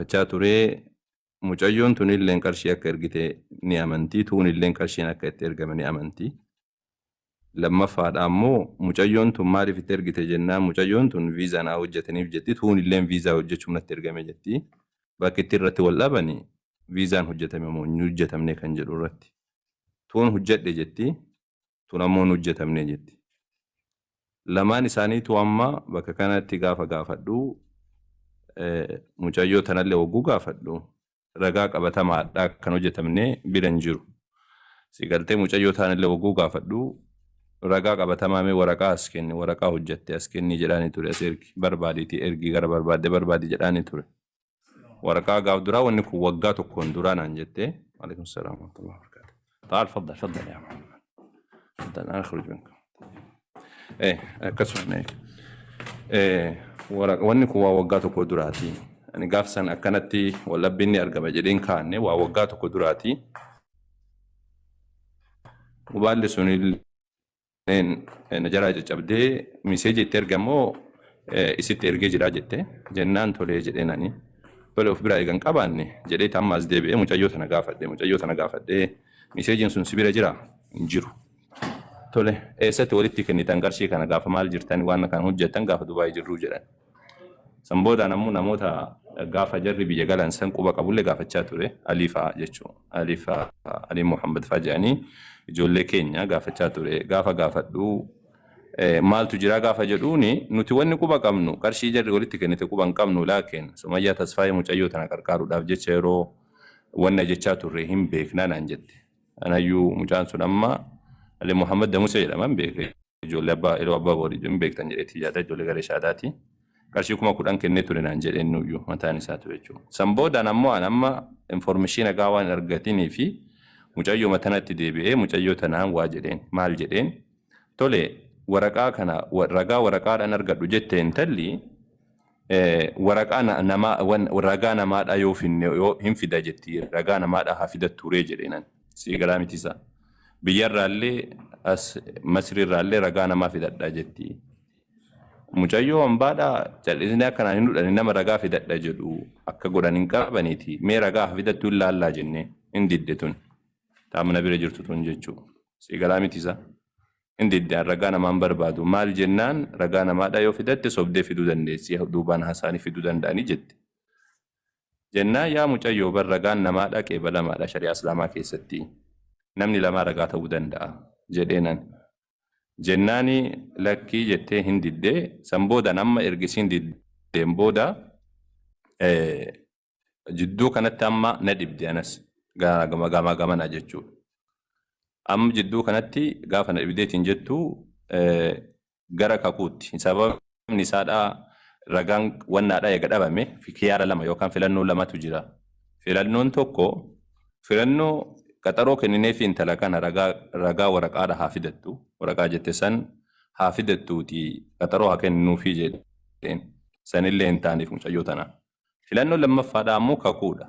Gaafachaa ture. Mucayyoon tunilleen qarshii akka ergite ni amantii, tuunilleen qarshiin akka itti ergame ni amantii. Lammaffaadha ammoo mucayyoon tun maaliif itti ergite jennaan, mucayyoon tun viizaa naa hojjetaniif jetti, tuunilleen viizaa hojjechuuf natti ergame jetti. Bakki itti irratti wal dhabani viizaan hojjetame moo hin hojjetamne kan jedhu irratti. Tuun hojjedhe jetti, tun ammoo hin hojjetamne jetti. Lamaan isaaniitu amma bakka kanatti gaafa gaafadhu, mucayyoo tanallee hogguu gaafadhu, ragaa qabatamaadhaa kan hojjetamne bira hin jiru. Si galtee? Mucayyoo taanillee hogguu gaafadhu, ragaa qabatamaa mee waraqaa as kenni, waraqaa hojjette as kenni jedhaanii ture, as ergi barbaadiiti, ergi gara barbaadde barbaadi jedhaanii ture. Waraqaa gaaf duraa wanni kun waggaa tokkoon duraa naan jette. Alaikum salaam wa rahmatullahi wa barakatuh. تعال تفضل تفضل يا محمد، تفضل، انا اخرج منكم. Akkasuma wanni kun waa waggaa tokko duraati. Ani gaaf san akkanatti wallabbiin ni argama jedheen kaanne, waa waggaa tokko duraati. Mobaalli sun na jalaa caccabdee, message itti ergamoo isitti ergee jira jette jennaan, tolee jedheen. Ani tole of biraa eegan qabaanne jedhee amma as deebi'ee mucayyoo tana gaafadhe. Mucayyoo tana gaafadhee, messageiin sun si bira jira? Hin jiru. Tole, eessatti walitti kennitan qarshii kana? Gaafa maal jirtan waan kana hojjettan? Gaafa Dubaayii jirruu jedhan. San boodaan ammoo namoota gaafa jarri biyya galan san quba qabullee gaafachaa ture. Alii fa'aa jechuun, Alii fa'aa, Alii Muhammad fa'aa jedhanii ijoollee keenya gaafachaa ture. Gaafa gaafadhu, maaltu jira gaafa jedhuuni, nuti wanni quba qabnu qarshii jarri walitti kennite quba hin qabnu, laakiin Sumayyaa Tasfaayee mucayyoo tana qarqaaruudhaaf jecha yeroo wanna jechaa turre hin beeknaa naan jette. Anayyuu mucaan sun amma Ali Muhammad Damuse jedhaman beeke. Ijoollee abbaa yeroo abbaa boorii hin beektan jedheetti yaada, ijoollee garee shaadaati. Qarshii 10,000 kennee ture naan jedheen nuyyuu mataan isaa ture jechuudha. San boodaan ammoo an amma information gaa waan argatinii fi mucayyoo matanatti deebi'ee mucayyoo tanaan waa jedheen. Maal jedheen? Tole, waraqaa kana ragaa waraqaadhaan argadhu jette intalli, waraqaa namaa ragaa namaadhaa yoo finne yoo hin fida jetti, ragaa namaadhaa haa fidattuuree jedheenan. Si galaa miti isaa? Biyyarraallee as Masriirraallee ragaa namaa fidadhaa jetti. Mucayyoo hambaadhaa callisnee akkanaan hin dhudhani, nama ragaa fidadha jedhu akka godhan hin qabaniiti. Mee ragaa haa fidattu hin laallaa jennee, hin didde tun. Taamana bira jirtu tun jechuu. Si galaa miti isaa? Hin didde, ragaa namaan barbaadu. Maal jennaan, ragaa namaadhaa yoo fidatte sobdee fiduu dandeessi, duubaan hasaanii fiduu danda'anii jette. Jennaan, yaa mucayyoo, bar ragaan namaadhaa qeebalamaadha shari'aa Islaamaa keessatti. Namni lamaa ragaa ta'uu danda'a jedheenan. Jennaani lakkii jettee hin diddee. San boodaan amma ergisiin diddeen booda jidduu kanatti amma na dhibde anas gama gama gamana jechuudha. Amma jidduu kanatti gaafa na dhibdeetiin jettu gara kakuutti. Sababni isaadhaa ragaan wannaadhaa eega dhabame kiyaara lama yookaan filannoo lamatu jira. Filannoon tokko filannoo qaxaroo kenninee fi intala kana ragaa waraqaadha haa fidattu. Waraqaa jette san haa fidattuuti, qaxaroo haa kenninuufii jedheen. Sanillee hin taaneef mucayyoo tana. Filannoon lammaffaadhaa ammoo kakuudha.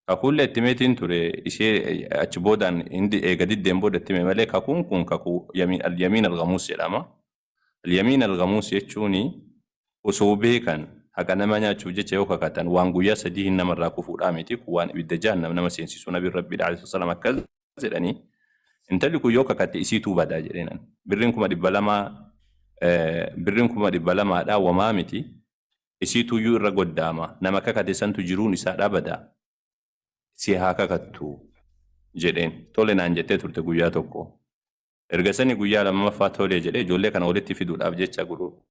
Kakuullee itti meetiin ture ishee achi boodaan eega diddeen booda itti hime malee, kakuun kun kakuu al-yamiin al-ghamuus jedhama. Al-yamiin al-ghamuus jechuun osoo beekan haqa nama nyaachuuf jecha yoo kakatan waan guyyaa 3 hin namarraa kufuudhaa miti, kun waan ibidda jahannam nama seensisuu. Nabiin Rabbii alayhi salaam akkas jedhanii, intalli kun yoo kakatte isiituu badaa jedheenan. Birriin 200,000, birriin 200,000dhaa wamaa miti, isiituyyuu irra goddaama. Nama kakate santu jiruun isaa badaa, si haa kakattu jedheen. Tole naan jettee turte guyyaa tokko. Erga sani guyyaa lammaffaa tolee jedhee ijoollee kana walitti fiduudhaaf jecha guruu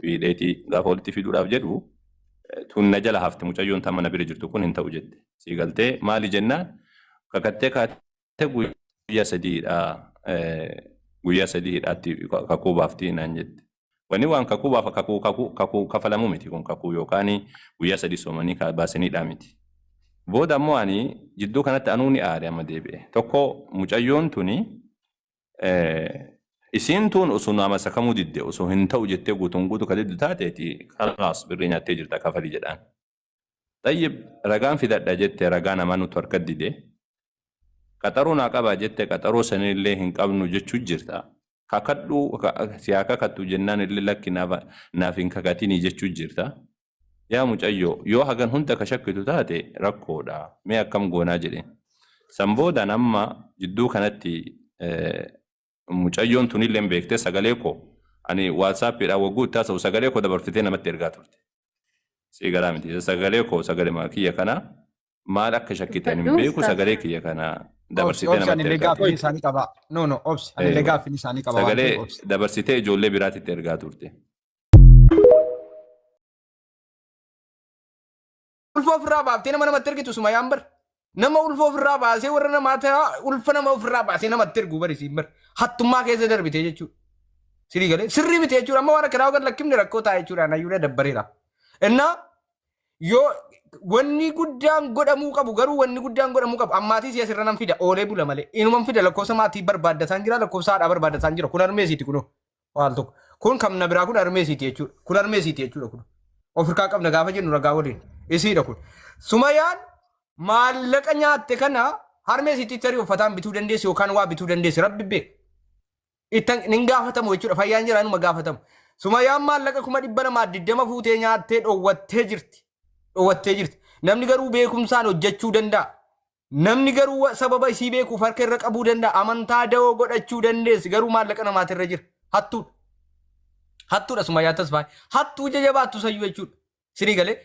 fiidheetii gaafa walitti fiduudhaaf jedhu, tun na jala hafte. Mucayyoon tan mana bira jirtu kun hin ta'u jette. Si galtee? Maali jennaan, kakattee kaatee guyyaa 3 hidhaatti kakuu baaftii naan jette. Wanni waan kakuu baafa kakuu kafalamuu miti kun, kakuu yookaan guyyaa 3 soomanii baasaniidhaa miti. Booda ammoo ani jidduu kanatti anuu ni aare amma deebi'e. Tokko, mucayyoon tuni isiin tun osoo nama sakamuu didde, osoo hin ta'u jettee guutuun guutuu ka diddu taateeti, khalaas, birrii nyaattee jirta, kafalii jedhaan. Tayyib, ragaan fidadha jette, ragaa namaa nutu harka dide. Qaxaroo naa qabaa jette, qaxaroo sanillee hin qabnu jechuu jirta. Kakadhu, si haa kakattu jennaan illee lakki, naaf hin kakatinii jechuu jirta. Yaa mucayyoo yoo hagan hunda ka shakkitu taate rakkoodha. Mee akkam goonaa jedheen. San boodaan amma jidduu kanatti mucayyoon tunillee beektee sagalee koo ani WhatsAppiidhaan wagguu itti haasa'u sagalee koo dabarfitee namatti ergaa turte. Sii galaa miti. Sagalee koo sagalee kiyya kana maal akka shakkitan hin Dubbadhu beeku ustaaz. Sagalee kiyya kana Obsi dabarsitee obsi namatti anillee ergaa gaaffiin turte. isaanii qaba. No no obsi anillee gaaffiin isaanii qaba waan Sagalee ta'eef obsi. dabarsitee ijoollee biraatitti ergaa turte. Ulfa ofirraa baaftee nama namatti ergitu Sumayyaan bar. Nama ulfa ofirraa baasee warra namaa ta'a ulfa nama ofirraa baasee namatti ergu bari siin bar. Hattummaa keessa darbite jechuudha. Sirii galee sirrii miti jechuudha. Amma waan akkanaa gad lakkifne rakkoo ta'a jechuudha. Nayyuu dabbareera. Innaa yoo wanni guddaan godhamuu qabu garuu wanni guddaan godhamuu qabu ammaatii si'a sirra nan fida oolee bula malee inuman fida lakkoofsa maatii barbaaddataan jira lakkoofsa haadhaa barbaaddataan jira kun harmeesiiti kunoo waal tokko kun kan na biraa kun harmeesiiti jechuudha kun harmeesiiti jechuudha kun ofirkaa qabna gaafa jennu ragaa waliin isiidha kun Sumayaan maallaqa nyaatte kana harmeesiitti tarii uffataan bituu dandeessi yookaan waa bituu dandeessi rabbi beeka. Ittan nin gaafatamu jechuudha. Fayyaan jira inuma gaafatamu. Sumayyaan maallaqa 220,000 fuutee nyaattee dhoowwattee jirti. Dhoowwattee jirti. Namni garuu beekumsaan hojjechuu danda'a. Namni garuu sababa isii beekuuf harka irra qabuu danda'a. Amantaa dawoo godhachuu dandeessi. Garuu maallaqa namaati irra jira. Hattuudha. Hattuudha Sumayyaa Tasfaayee. Hattuu jajabaattu sayyuu jechuudha. Sinii galee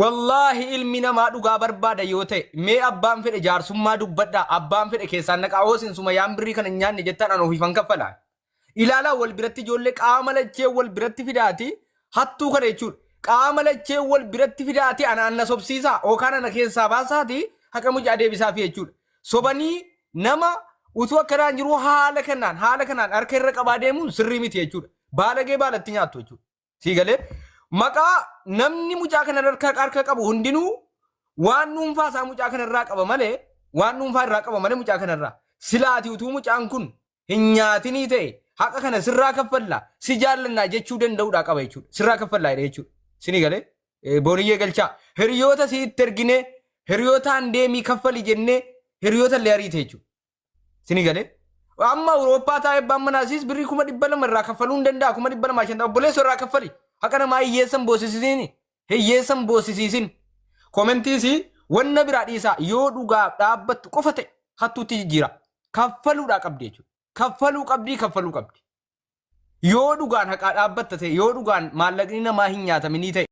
wallaahi ilmi namaa dhugaa barbaada yoo ta'e mee abbaan fedhe jaarsummaa dubbadhaa abbaan fedhe keessaan naqaa hoosin Sumayyaan birrii kana hin nyaanne jettaan an ofiifan kaffalaa. Ilaalaa wal biratti ijoollee qaama lachee wal biratti fidaati hattuu kana jechuudha. Qaama lachee wal biratti fidaati ana anna sobsiisaa yookaan ana keessaa baasaati haqa mucaa deebisaafi jechuudha. Sobanii nama utuu akkanaan jiru haala kanaan harka irra qabaa deemuun sirrii miti jechuudha. Baalagee baalatti nyaattu jechuudha. Sii galee maqaa namni mucaa kana harka harka qabu hundinuu waan dhuunfaa isaa mucaa kana irraa qaba malee waan dhuunfaa irraa qaba malee mucaa kana irraa silaati utuu mucaan kun hin nyaatinii ta'e haqa kana sirraa kaffallaa si jaallannaa jechuu danda'uudhaa qaba jechuudha. Sirraa kaffallaa jedhe jechuudha. Sinii galee booniyyee galchaa hiriyoota sitti erginee hiriyootaan deemii kaffali jennee hiriyoota illee ariite jechuudha. Sini galee. Amma Awurooppaa taa'ee abbaan manaasiis birrii 200,000 irraa kaffaluu hin danda'a. 250,000 obboleessa irraa kaffali. Haqa namaa hiyyeessan boosisiisiin. Hiyyeessan boosisiisin. Komentiis wanna biraa dhiisaa yoo dhugaaf dhaabbattu qofa ta'e hattuutti jijjiira. Kaffaluudhaa qabdi jechuudha. Kaffaluu qabdii kaffaluu qabdi. Yoo dhugaan haqaa dhaabbatta ta'e yoo dhugaan maallaqni namaa hin nyaataminii ta'e.